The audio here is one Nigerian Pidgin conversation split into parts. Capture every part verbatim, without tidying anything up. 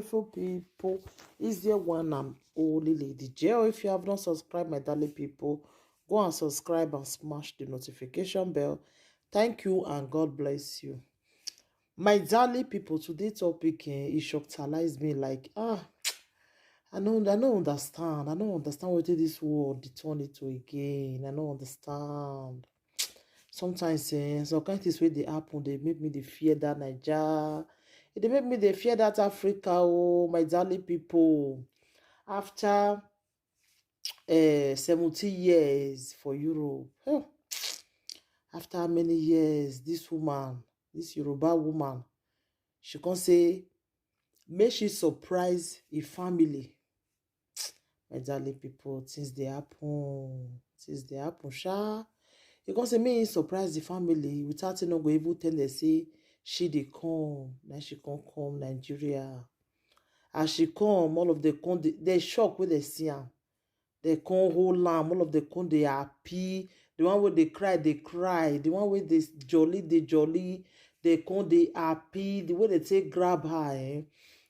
Beautiful people, it's your one and only Lady J. If you have not subscribed, my darling people, go and subscribe and smash the notification bell. Thank you and God bless you. My darling people, today topic, eh, it shocked me, like, ah, I know, I don't understand. I don't understand what this world dey turn it to again. I don't understand. Sometimes, eh, some kind things wey dey happen, they make me dey fear that Naija. They make me dey fear that Africa, oh, my darling people. After, eh, seventeen years for Europe, huh? After many years, this woman, this Yoruba woman, she come say, make she surprise her family. My darling people, things dey happen. Things dey happen, sha. You come say, make he surprise the family without he no go even tell them say she dey come. Now she come come Nigeria. As she come, all of them come, they, they shock when they see am. They come hold am. All of them come, they happy. The one wey dey cry, they cry. The one wey dey jolly, they jolly. They come, they happy. The way they take grab her, eh?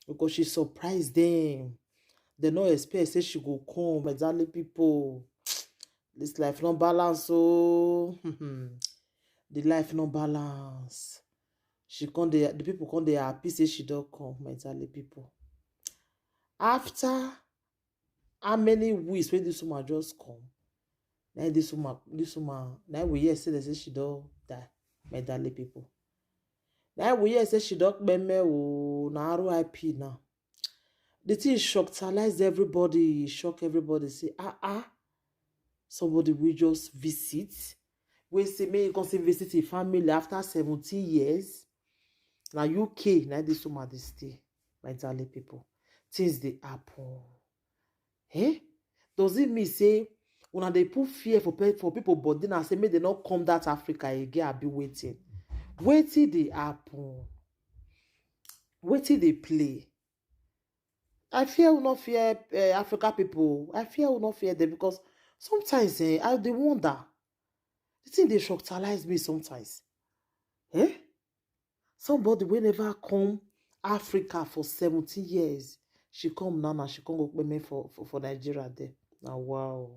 Because she surprised them. They no expect say she go come. Exactly, people. This life no balance, so the life no balance. She come, they, the people come, they happy say she don't come. Exactly, people. After how many weeks when this woman just come? Now this woman, this woman, now we hear say they say she don't die. My darling people. Now we hear say she don't kpeme o, na R I P now. The thing shockalize everybody, shock everybody. Say, ah, ah, somebody will just visit. We say, may you come see visit a family after seventeen years. Now U K, now this woman dey stay, my darling people. Things dey happen. Eh? Does it mean say una dey put fear for pe-, for people body, na say make they not come that Africa again? I be waiting. Waiting dey happen. Waiting dey play. I fear will not fear, eh, Africa people. I fear will not fear them because sometimes, eh, I dey wonder. The thing dey shockalize me sometimes. Eh? Somebody wey never come Africa for seventeen years, she come now, now she come go kpeme for, for, for Nigeria there. Now, wow.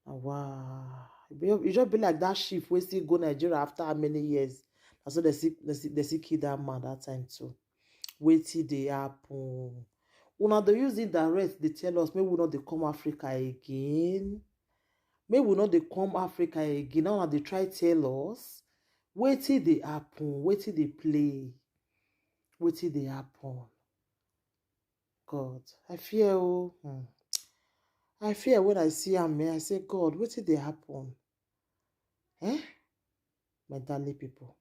Now, wow. E be, e just be like that chief wey still go Nigeria after how many years. Na so they see, they see, they see kill that man that time too. Wetin dey happen? Una dey use indirect dey tell us make we no dey come Africa again. Make we no dey come Africa again. Now una dey try tell us wetin dey happen, wetin dey play, wetin dey happen. God, I fear, oh. Hmm. I fear when I see am, eh, I say, God, wetin dey happen? Eh? My darling people.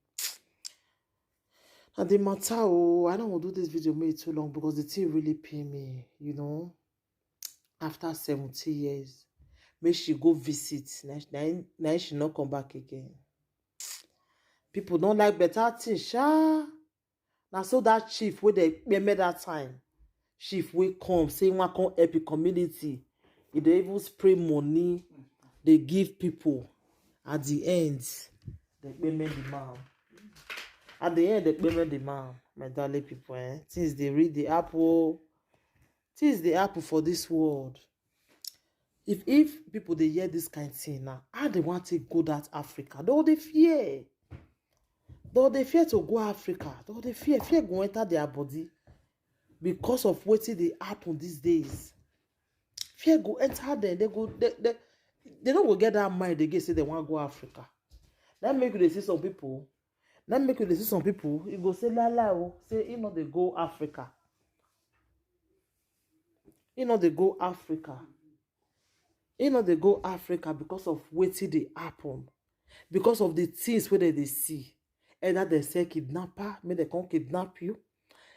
And the matter, oh, I don't want to do this video make it too long because the thing really pain me, you know. After seventeen years, make she go visit. Now, now, now she not come back again. People don't like better things, sha. Now so that chief wey dey kpeme that time, chief wey come say he wan come help the community. He dey even spray money, they give people. At the end, they kpeme the man. At the end, they kpeme the man. My darling people, eh? Things dey really dey happen, oh. Things dey happen for this world. If, if people dey hear this kind thing now, how they want to go that Africa? They dey fear. They dey fear to go Africa. They dey fear. Fear go enter their body because of wetin dey happen these days. Fear go enter them. They go, they, they, they no go get that mind again say they wan go Africa. That make you dey see some people. That make you dey see some people. You go say, la la, oh, say he no dey go Africa. He no dey go Africa. He no dey go Africa because of wetin dey happen. Because of the things wey they dey see. Either they say kidnapper, make they come kidnap you.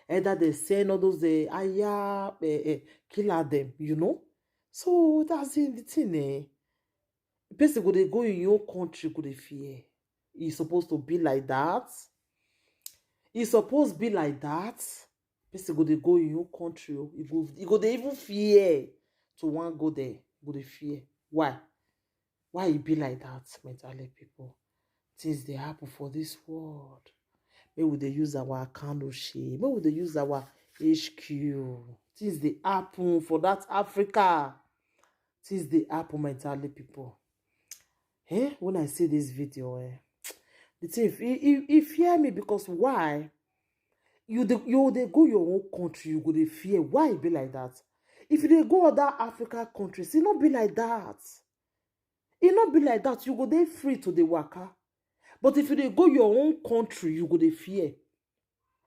Either they send all those, eh, aya, eh, eh, killer them, you know. So that's the thing, eh. Person go dey go in your country, go dey fear. It's supposed to be like that. It's supposed to be like that. Person go dey go in your country, oh. You go, you go dey even fear to wan go there. Go dey fear. Why? Why e be like that, my darling people? Things dey happen for this world. Make we dey use our candle shade. Make we dey use our H Q. Things dey happen for that Africa. Things dey happen, my darling people. Eh? When I see this video, eh, the thing, e, e, e fear me because why? You dey, you dey go your own country, you go dey fear. Why e be like that? If you dey go other African countries, e no be like that. E no be like that. You go dey free to dey waka. But if you dey go your own country, you go dey fear.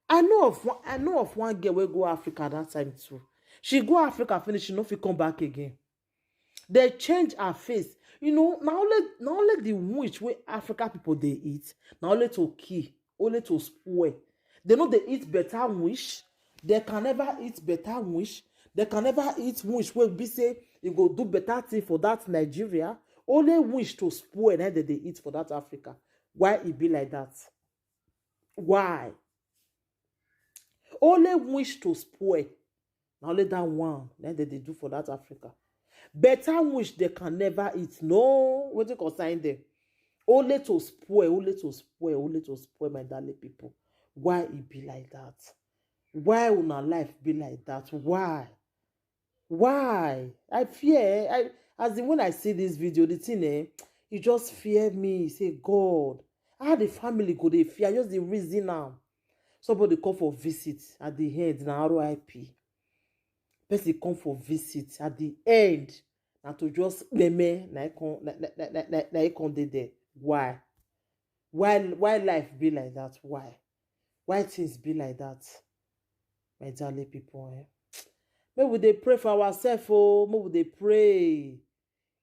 I know of one, I know of one girl wey go Africa that time too. She go Africa finish, she no fit come back again. They change her face. You know, na only, na only the witch wey Africa people dey eat, na only to kill, only to spoil. They no dey eat better witch. They can never eat better witch. They can never eat witch wey be say e go do better thing for that Nigeria. Only witch to spoil na dem dey eat for that Africa. Why e be like that? Why? Only witch to spoil. Na only that one na dem dey do for that Africa. Better witch they can never eat. No, wetin concern them? Only to spoil, only to spoil, only to spoil, my darling people. Why e be like that? Why una life be like that? Why? Why? I fear. I, as in, when I see this video, the thing, eh, e just fear me. Say, God, how the family go dey fear? I just dey reason am. Somebody come for visit, at the end na R I P. Person come for visit, at the end na to just meme na e come, na, na, na, na, na e come dey there. Why? Why, why life be like that? Why? Why things be like that? My darling people, eh? Make we dey pray for ourselves, oh. Make we dey pray.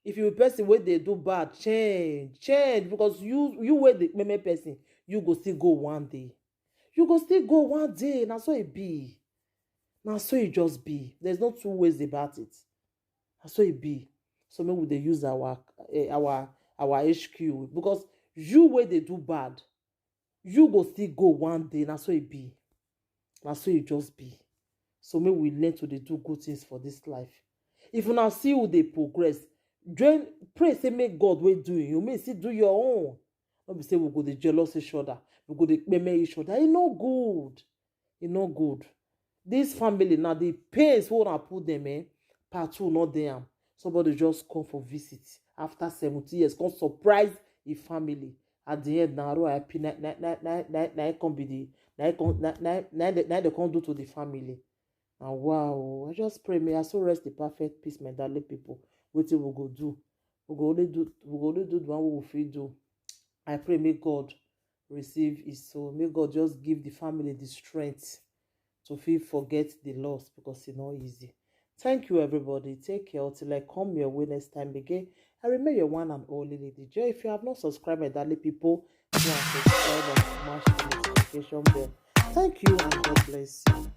If you be person wey dey do bad, change, change, because you, you wey dey meme person, you go still go one day. You go still go one day. Na so e be. Na so e just be. There's no two ways about it. Na so e be. So make we dey use our, eh, our, our H Q, because you wey dey do bad, you go still go one day. Na so e be. Na so e just be. So make we learn to dey do good things for this life. If una see who dey progress, join, pray say make God wey do you, make still do your own. No be say we go dey jealous each other, we go dey meme each other. E no good. E no good. This family, na the pains wey una put them, eh, part two no dey am. Somebody just come for visit after seventy years, come surprise e family. At the end, na R I P na, na, na, na, na, na e come be the, na e come, na, na, na, na, na dem come do to the family. Na wow, I just pray, may I so rest the perfect peace, my darling people. Wetin we go do? We go only do, we go only do the one wey we fit do. I pray, may God receive his soul. May God just give the family the strength to fit forget the loss, because e no easy. Thank you, everybody. Take care until I come your way next time again. I remain your one and only Lady J. If you have not subscribed, my darling people, go and subscribe and smash the notification bell. Thank you and God bless you.